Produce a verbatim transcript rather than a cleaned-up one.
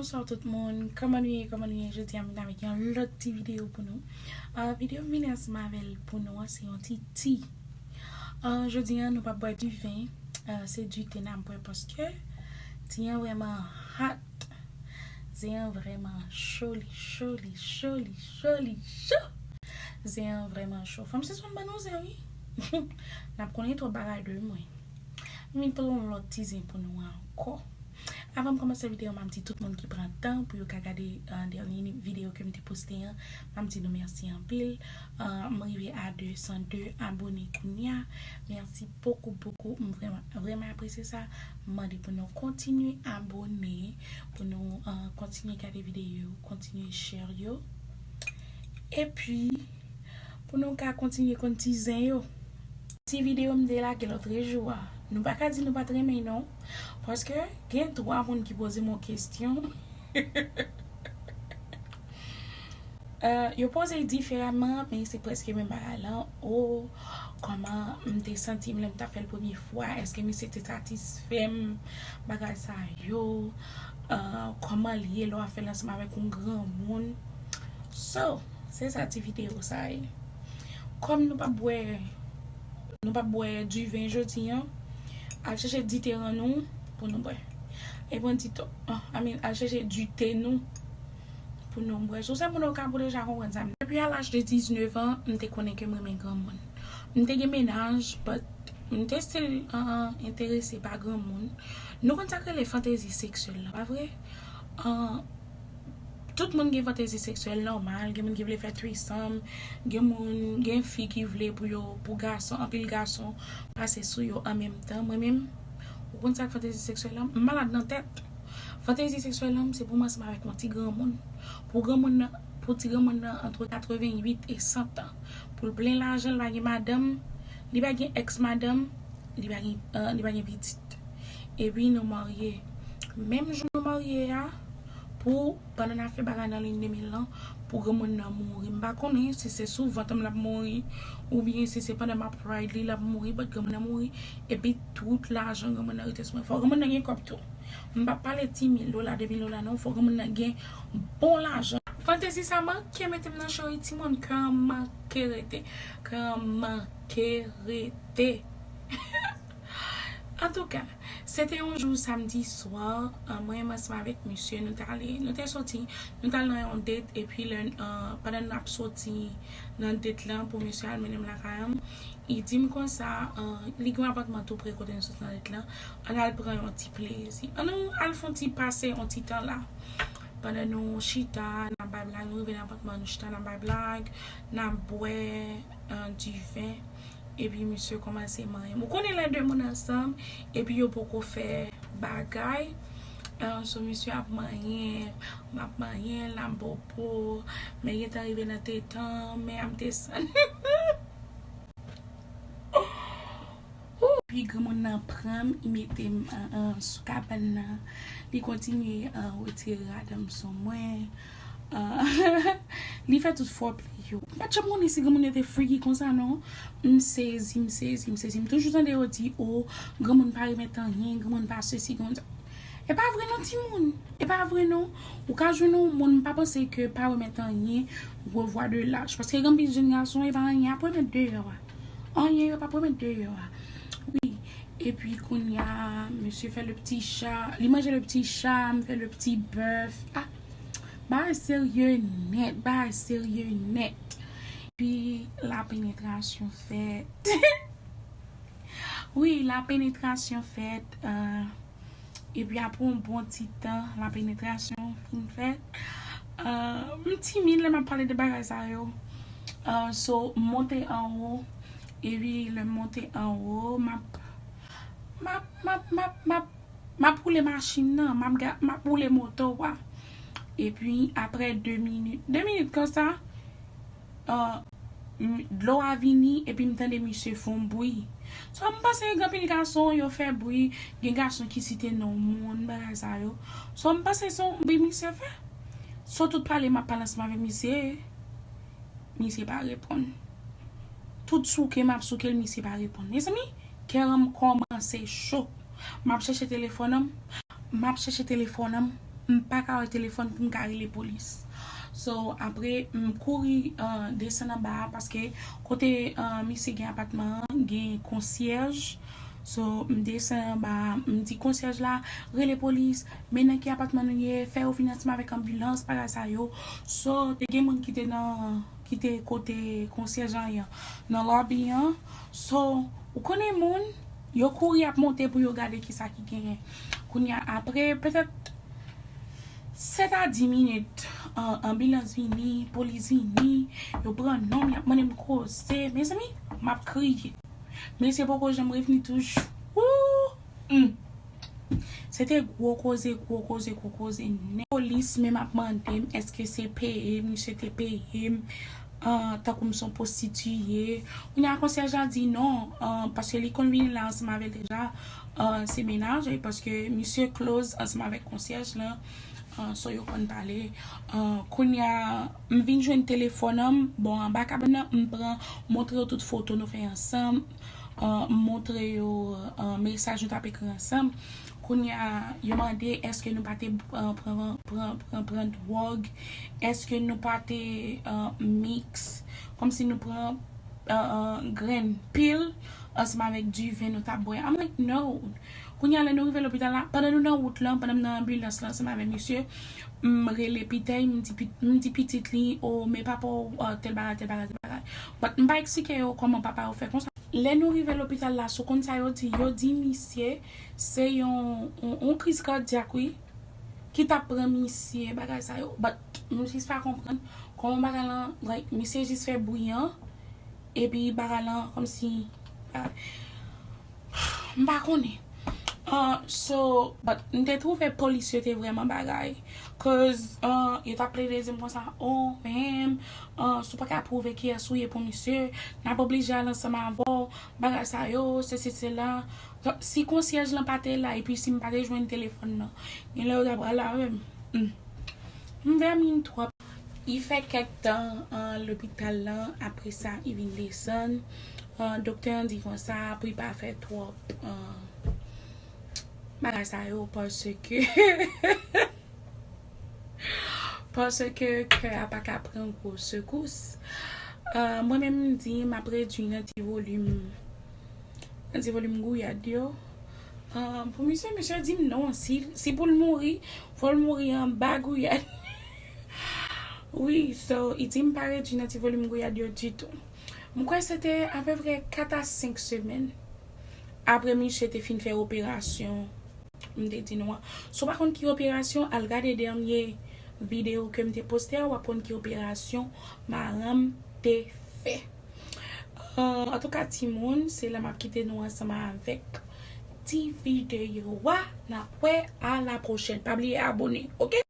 Bonswa tout moun, kòman nou ye, kòman nou ye? Jodi a m vin avèk yon lòt ti videyo pou nou. Ah, videyo m vin ansanm avè l pou nou an, se yon ti ti. Ah, jodi a nou p ap bwè diven, ah, se dite n ap bwè paske ti an vrèman hot. Zen an vrèman cho, li cho, li cho, li cho, li cho. Zen an vrèman cho. Fò m sispann ban nou zen, wi. N ap konnen twòp bagay de mwen. M vin pran yon lòt ti zen pou nou ankò. Avan m kòmanse videyo, m ap di tout moun ki pran tan pou yo ka gade, ah, dènye videyo ke m te poste an, m ap di nou mèsi anpil. Ah, m rive a de san de abone kounye a. Mèsi bokou, bokou. M vrèman, vrèman apresye sa. M mande pou nou kontinye abone, pou nou, ah, kontinye gade videyo, kontinye share yo. Epi, pou nou ka kontinye konn ti zen yo. Ti videyo m te lage lòtrejou a. Nou pa ka di nou pa t renmen non. Paske gen twa moun ki poze m yon kesyon. Euh, yo poze l diferaman, men se prèske menm bagay lan. O, kòman m te santi m lè m t ap fè l premye fwa? Èske misye te satisfè m? Bagay sa yo. Euh, kòman l ye lè w ap fè l ansanm avèk yon granmoun? So, se sa ti videyo sa ye. Kòm nou p ap bwè, nou p ap bwè diven jodi an, al chèche dite an nou pou nou bwè. E pran dite, ah, I mean, al chèche dite nou pou nou bwè. So, se pou nou ka pou deja konprann sa. Depi a laj de diznèf an, m te konnen ke m renmen granmoun. M te gen mennaj, but m te still, uh, enterese pa granmoun. Nou konn sa k rele fantezi seksyèl la, pa vre? Uh, tout moun gen fantezi seksyèl nòmal, gen moun ki vle fè threesome, gen moun, gen fi ki vle pou yo, pou gason, anpil gason pase sou yo an menm tan. Mwen menm, ou konn sa k fantezi seksyèl lan? M malad nan tèt. Fantezi seksyèl lan, se pou m ansanm avèk yon ti granmoun. Pou granmoun nan, pou ti granmoun nan antre katreventuit e san an. Pou l plen lajan, l pa gen madanm, li pa gen èks madanm, li pa gen, euh, li pa gen pitit. Epi nou marye. Menm jou nou marye a, pou pandan n ap fè bagay nan line de mil lan, pou granmoun nan mouri. M pa konnen si se sou vant m l ap mouri, oubyen si se pandan m ap ride li l ap mouri, but granmoun nan mouri, epi tout lajan granmoun nan rete sou mwen. Fò granmoun nan gen kòb tou. M p ap pale ti mil dola, de mil dola non, fò granmoun nan gen bon lajan. Fantezi sa manke mete m nan cho wi timoun, kè an manke rete, kè an manke rete. Antouka, se te yon jou samdi swa, euh, mwen menm ansanm avèk misye, nou t ale, nou te soti, nou t al nan yon date, epi lè, euh, pandan n ap soti nan date lan pou misye al mennen m lakay an, li di m konsa, euh, li gen yon apatman tou pre kote n sot nan date lan, ann al pran yon ti plezi. Ann nou al fè yon ti pase yon ti tan la. Pandan nou chita, n ap bay blag, nou rive nan apatman, nou chita, n ap bay blag, n ap bwè, euh, diven. Epi misye kòmanse manyen m. Ou konnen lè de moun ansanm, epi yo poko fè bagay. Euh, so misye ap manyen m, m ap manyen l, l ap bobo, men gentan rive nan tetan, men ap desann. Epi granmoun nan pran m, li mete m, euh, euh, sou kabann nan. Li kontinye, euh, retire rad an m sou mwen. Euh, li fè tout foreplay yo. M pa t janm konnen si granmoun yo te freaky konsa non. M sezi, m sezi, m sezi. M toujou tande yo di, o, granmoun pa remèt anyen, granmoun pa sesi, granmoun sa. E pa vre non timoun. E pa vre non. Ou ka jwenn yon moun, m pa panse ke pa remèt anyen, gwo vwa de laj. Paske gen anpil jèn gason, e pa anyen y ap remèt deyò a. Anyen yo p ap remèt deyò a. Wi. Epi kounye a, misye fè le petit chat, li manje le petit chat, m fè le petit bœuf. Ah, bagay serye nèt, bagay serye nèt. Epi la penetrasyon fèt. Wi, la penetrasyon fèt. Euh, epi apre yon bon ti tan, la penetrasyon fin fèt. Euh, m timid lè m ap pale de bagay sa yo. Euh, so, m monte anwo. Epi lè m monte anwo, m ap, m ap, m ap, m ap, m ap, m ap woule machin nan, m ap ga-, m ap woule moto a. Epi apre de minit, de minit konsa, euh, m, dlo a vini, epi m tande misye fè yon bri. So, m panse gen anpil gason, yo fè bri, gen gason ki site non moun, bagay sa yo. So, m panse se yon bri misye fè. So, tout pale m ap pale ansanm avèk misye, misye pa reponn. Tout souke m ap souke l, misye pa reponn. Mezanmi, kè an m kòmanse cho. M ap chèche telefòn an m, m ap chèche telefòn an m, m pa ka wè telefòn pou m ka rele polis. So, apre, m kouri, uh, desann anba a, paske kote, uh, misye gen apatman an, gen konsyèj. So, m desann anba a, m di konsyèj la, rele polis, men nan ki apatman nou ye, fè yo vin ansanm avèk anbilans, bagay sa yo. So, te gen moun ki te nan, ki te kote konsyèj an, nan lobby an. So, ou konnen moun, yo kouri ap monte pou yo gade kisa ki genyen. Kounye a, apre, petèt, sèt a dis minit, an-, anbilans vini, polis vini, yo pran non m, y ap mande m koze. Mezanmi, m ap kriye. Mesye poko janm revni toujou. Woo! Hmm. Se te gwo koze, gwo koze, gwo koze nèt. Polis menm ap mande m èske se peye, misye te peye m, ah, tankou m se yon pwostitiye. Kounye a konsyèj la di non, ah, paske li konn vini la ansanm avè l deja, ah, se mennaj, e paske misye close ansanm avèk konsyèj lan, ah, so yo konn pale. Ah, kounye a, m vin jwenn telefòn an, m, bon, anba kabann nan, m pran, montre yo tout foto nou fè ansanm, ah, m montre yo, ah, mesaj nou t ap ekri ansanm. Kounye a, yo mande èske nou pa te, ah, pran, pran, pran, pran dwòg, èske nou pa te, ah, mix, kòmsi nou pran, ah, ah, grenn pil ansanm avèk diven nou t ap bwè. I'm like, no. Kounye a, lè nou rive lopital la, pandan nou nan wout lan, pandan m nan anbilans lan ansanm avèk misye, m rele pitèy, m di pit-, m di pitit li, o, men papa w, ah, tèl bagay, tèl bagay, tèl bagay. But m pa eksplike yo kòman papa yo fè konsa. Lè nou rive lopital la, si w konn sa yo di, yo di misye se yon, yon, yon kriz kadyak, wi, ki t ap pran misye, bagay sa yo. But m jis pa konprann kòman bagay lan, like, misye jis fè bri an, epi bagay lan, kòmsi, ah, m pa konnen. Ah, so, but m te twouve polis yo te vrèman bagay. Cause, ah, yo t ap plede di m konsa, o, men, ah, si w pa ka pwouve kiyès ou ye pou misye, n ap oblije al ansanm avè w, bagay sa yo, sesi, sela. Donk, si konsyèj lan pa te la, epi si m pa te jwenn telefòn nan, genlè yo ta pral avè m. Hmm. M vèmin twòp. Li fè kèk tan, ah, lopital lan, apre sa, li vin desann. Ah, doktè an di konsa, pou li pa fè twòp, ah, bagay sa yo, paske, paske kè a pa ka pran gwo sekous. Ah, mwen menm, m di, m ap redui nan ti volim, nan ti volim gouyad yo. Ah, pou misye, misye di m non, si, si pou l mouri, fò l mouri anba gouyad. Wi, so, li di m pa redui nan ti volim gouyad yo ditou. M kwè se te apeprè kat a senk semèn apre misye te fin fè operasyon m te di nou an. Si w pa konn ki operasyon, al gade dènye videyo ke m te poste a, w ap konn ki operasyon maran m te fè. Ah, antouka, timoun, se la m ap kite nou ansanm avèk ti videyo a. N ap wè a la pwochèn. Pa bliye abone, oke?